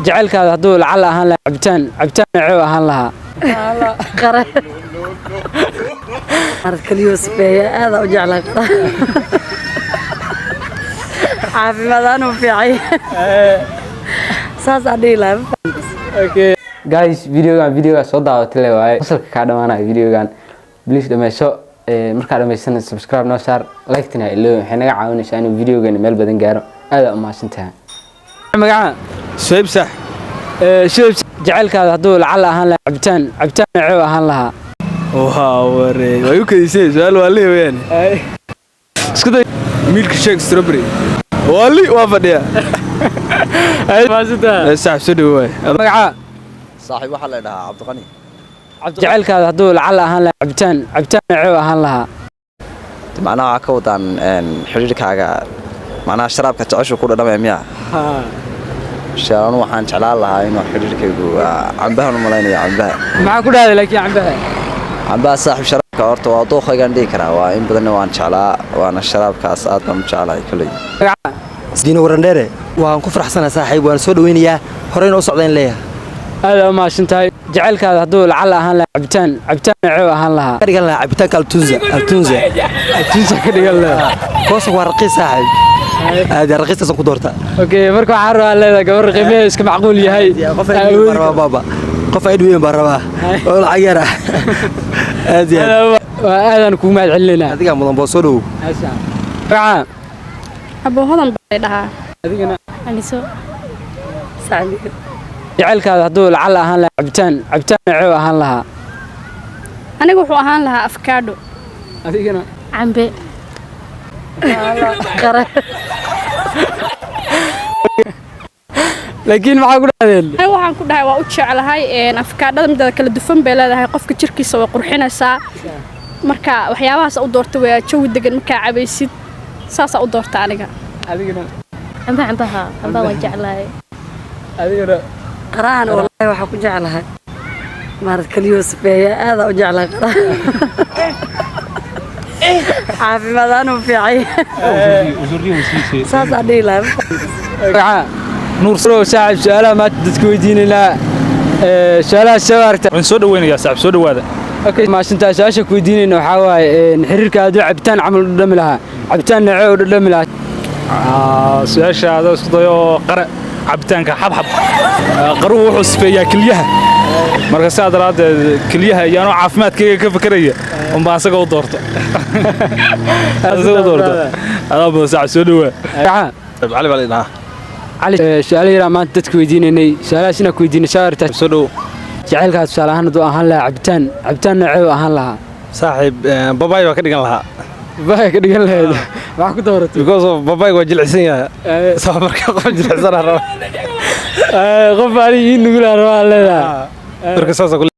Jacaylkaada hadduu lacala ahaan lahaa cabitaan, cabitaan noocee ahaan lahaa? Qare. Kaliyo sifeeya, aada u jeclaa qara, caafimaad ahaan u fiicay, saas aan dhihi lahaa. Okay guys, videogan videoga soo daawatay le waaye, fasalka kaa dhamaanayo videogan. Please dhameyso. Markaa dhamaysana subscribe noo saar, like-tina ilooyin, waxay naga caawinaysaa inuu videogeena meel badan gaaro. Aad aa u mahadsantahay. Magaca? Suhayb sax. Shuaib, jacaylkaada hadduu lacala ahaan lahaa cabitaan, cabitaan noocee ahaan lahaa? Waa waree, waa igu kadisay su-aal waa lihi weyaan. Isku day. Milk shake strawberry waa li waa fadhiya. Mahadsantahay. Saaxib, soo dhawo waay. Magaca? Saaxiib, waxaa la dhahaa Cabdiqani. Jacaylkaada hadduu lacala ahaan lahaa cabitaan, cabitaan noocee ahaan lahaa? Macnaha waxaa ka wadaan xidhiidhkaaga, macnaha sharaabka jeceshu ku dhadhamaya miya? Anu waxaan jeclaan lahaa inuu xidhiidhkaygu cambahan u malaynaya, cambaha. Maxaa ku dhahday laakiin cambaha? Cambaha saaxiib, sharaabka horta waa dookhaygaan dhihi karaa, waa in badanna waan jeclaa, waana sharaabkaas aad baan u jeclahay koley. Magaca? Diino Warandheere. Waan ku faraxsanahay saaxiib, waan soo dhaweynayaa, horeyna u socdayn leeyahay. Aad aa u mahadsan tahay. Jacaylkaada hadduu lacala ahaan lahaa cabitaan, cabitaan noocee ahaan lahaa? Ka dhigan lahaa cabitaanka Altunza, Altunza. Altunza ka dhigan lahaa. Koosa waa raqiis saaxiib, aad yaa raqiistaasaan ku doortaa. Okay, marka waxaan rabaa leedahay gabar qiimaheeda iska macquul yahay. Qof ay weyn baan rabaa baaba, qof ay weyn baan rabaa oo lacag yar ah, aad iyo aad. Waa aadaan kugu mahad celinaynaa. Adigaa mudan boo, soo dhowow. Magaca? Aboo, Hodan baa dhahaa. Adigana? Aniso. Sacdiyo. Jacaylkaada hadduu lacala ahaan lahaa cabitaan, cabitaan noocee ahaan lahaa? Aniga wuxuu ahaan lahaa afkaadho. Adigana? Cambe. Qare. Laakiin maxaa ku dhahdeen? Aniga waxaan ku dhahay waa u jeclahay afkaadhada, midada kala dufan bay leedahay, qofka jirkiisa way qurxinaysaa. Marka waxyaabahaas u doorta waa jawi degan markaa cabaysid, saasaa u doorta aniga. Adigana? Cambaha, cambaha, cambaha waan jeclahay. Adigana? Qarahan wallahi waxaa ku jeclahay maarad kaliyo sifeeya, aada u jeclahay qaraha, caafimaad ahaan u fiicay, saas aan dhihi lahaa. Magaca? Nuur saaxiib, su-aalaha maanta dadka weydiinaynaa, su-aalaha soo aragta. Waan soo dhaweynayaa saaxiib, soo dhawaada. Okay, maasantaa. Su-aasha ku weydiinayna waxaa waaye xiriirka hadduu cabitaan camal u dhadhami lahaa, cabitaan noocee u dhadhami lahaa? Su-aasha adoo isku dayo, qare, cabitaanka xabxab. Qaruhu wuxuu sifeeyaa kelyaha, marka sidaa daraaddeed kelyaha iyo anoo caafimaadkayga ka fekeraya unbaa asaga u doorta, asaga u doorta. Adaa mudan saaxiib, soo dhawaa. Magaca? Cali baa la dhahaa. Cali, su-aalo yaraa maanta dadka weydiinaynay, su-aalahaas inaan ku weydiinay soo aragtaa. Soo dhowo. Jacaylkaa tusaale ahaan hadduu ahaan lahaa cabitaan, cabitaan noocee u ahaan lahaa? Saaxiib, babaay baa ka dhigan lahaa. Babaay ka dhigan lahayd, maxaa ku dooratay? Because of babaay waa jilicsan yahay soo, marka qof jilicsan raba. Qof ani ii nugulaa rabaa leedahay. Marka saasa.